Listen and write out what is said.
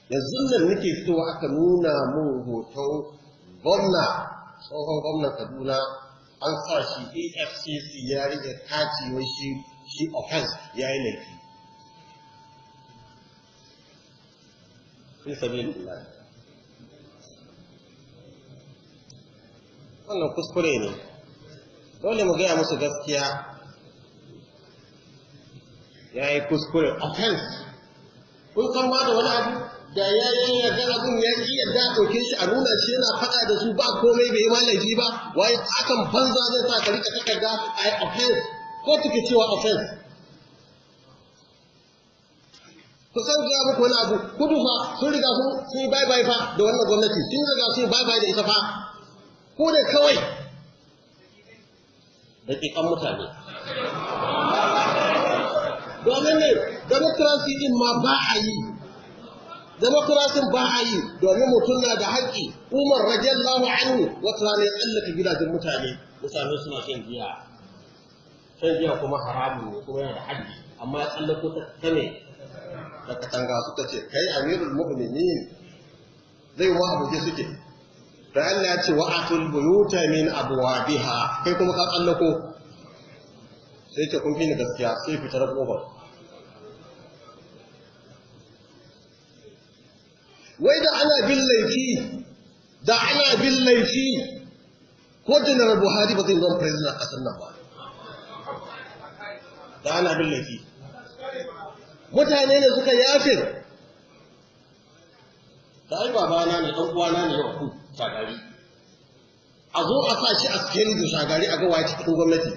Yanzu nan nake fitowa aka nuna mun hoton gwamna, tsohon gwamnan Kaduna, an sa shi EFCC ya rike kati wai shi offense ya yi laifi. Fi sabilillah. Wannan kuskure ne. Dole mu gaya musu gaskiya. Ya yi kuskure offense. Kun san ma da wani abu da ya yi yarda abun ya ƙi yarda ɗauke shi a nuna shi yana faɗa da su ba komai bai yi ma laifi ba, wai akan banza zai sa ka rika takarda a yi offense ko tuke cewa offense. Ku san gaya muku wani abu, kudu fa sun riga sun yi bye bye fa da wannan gwamnati, sun riga sun yi bye bye da ita fa. Ku ne kawai daƙiƙan mutane. Domin ne democracy din ma ba a yi. Democracy ba a yi domin mutum na da haƙƙi. Umar radiyallahu anhu wata rana ya tsallaka gidajen mutane, mutane suna shan giya. Shan giya kuma haramun ne kuma yana da haddi, amma ya tsallako ta ne da katanga suka ce kai amirul mu'minin zai wa abuke suke. Da Allah ya ce wa atul buyuta min abwabiha, kai kuma ka tsallako. Sai ce kun fi ni gaskiya, sai fitar kofar. Wai da ana bin laifi, da ana bin laifi, ko Janar Buhari ba zai zama president a ƙasar nan ba. Da ana bin laifi. Mutane ne suka yafe. Da ai babana ne, ɗan uwana ne yau ku shagari. A zo a sa shi a sikeli da shagari a ga waye cikin gwamnati.